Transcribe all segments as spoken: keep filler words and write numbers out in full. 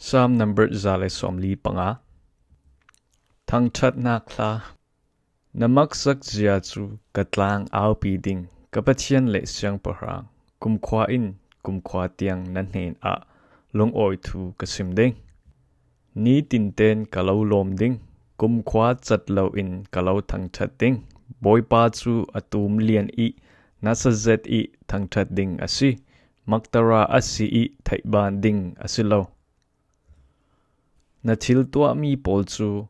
Psalm number za le sawmli panga. Thangṭhatnak hla. Na maksak zia cu ka tlang aupi ding, ka Pathian le Siangpahrang, kumkhua in kumkhua tiang na hnenah lungawi thu ka sim ding. Ni tinten ka lo lawm ding, kumkhua cat loin ka lo thangṭhat ding. Bawipa cu a tum lian i nasa zet i thangṭhat ding a si, maktara a si i theihban ding a si lo. Na thil tuahmi pawl cu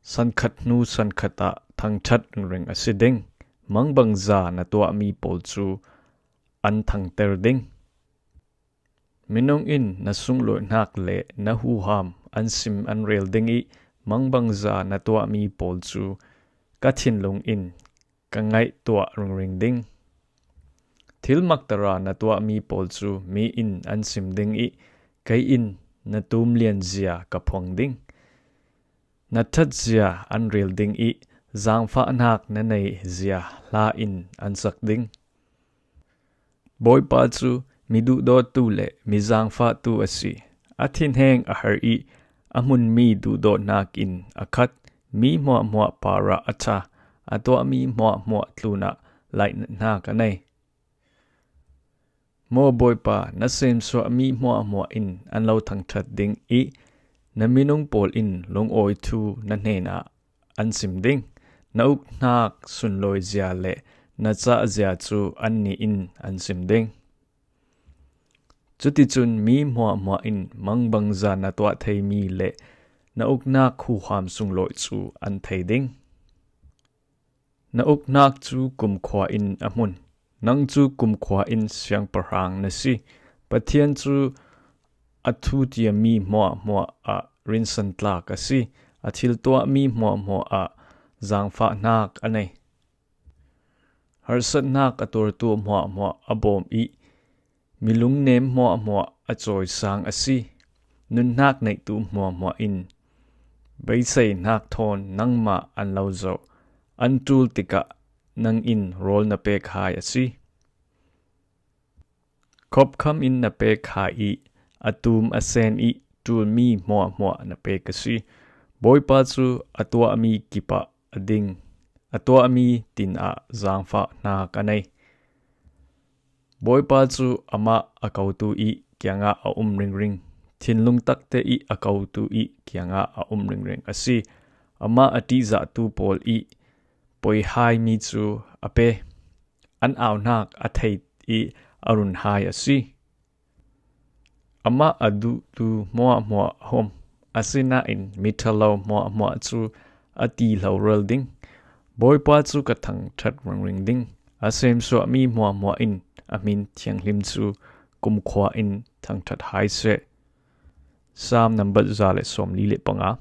sankhat hnu sankhat ah thangṭhat ringring a si ding. Mangbangza na tuahmi pawl cu an thangter ding. Minung in na sunglawihnak le na huham an sim an rel ding i, mangbangza na tuahmi pawl cu ka thinlung in ka ngaihtuah ringring ding. Thil maktara na tuahmi pawl cu mi in an sim ding i, kei in na tum lian zia ka phuang ding. Na ṭhat zia an rel ding i, zaangfahnak na nei zia hla in an sak ding. Bawipa cu mi duhdawttu le mi zaangfahtu a si. A thinheng a har i, a hmunmi duhdawtnak in a khat. Mi hmuahhmuah parah a ṭha, a tuahmi hmuahhmuah tlunah laihnak a nei. Maw Bawipa, na semsuahmi hmuahhmuah in an lo thangṭhat ding i, na minung pawl in lungawi thu na hnenah an sim ding. Na uknak sunlawi zia le na cah zia cu annih in an sim ding. Cuticun mi hmuahhmuah in mangbangza na tuah theimi le na uknak huham sunglawi cu an thei ding. Na uknak cu kumkhua in a hmun. Nang cu kumkhua in siangpahrang na si. Pathian cu a thutiammi hmuahhmuah ah rinsantlak a si. A thil tuahmi hmuahhmuah ah zaangfahnak a nei. Harsatnak a tuartu hmuahhmuah a bawm i, mi lungnem hmuahhmuah a cawisang a si. Nunnak neihtu hmuahhmuah in beiseinak thawn nangmah an lo zoh. An ṭul tikah nang in rawl na pek hai a si. Khopkham in na pek hai i, a tum a sen i, ṭulmi hmuahhmuah na pek a si. Bawipa cu a tuahmi kip ah a ding, a tuahmi tin ah zaangfahnak a nei. Bawipa cu amah a kotu i kiangah a um ringring, thinlung takte i a kotu i kiangah a um ringring a si. Amah a ṭihzahtu pawl i poihaimi cu a pe, an aunak a thei i a run hai a si. Amah a duhtu hmuahhmuah a hom, asinain miṭhalo hmuahhmuah cu a ti hloral ding. Bawipa cu ka thangṭhat ringring ding. A semsuahmi hmuahhmuah in a hmin thianghlim cu kumkhua in thangṭhat hai seh. Psalm number za le sawmli le panga.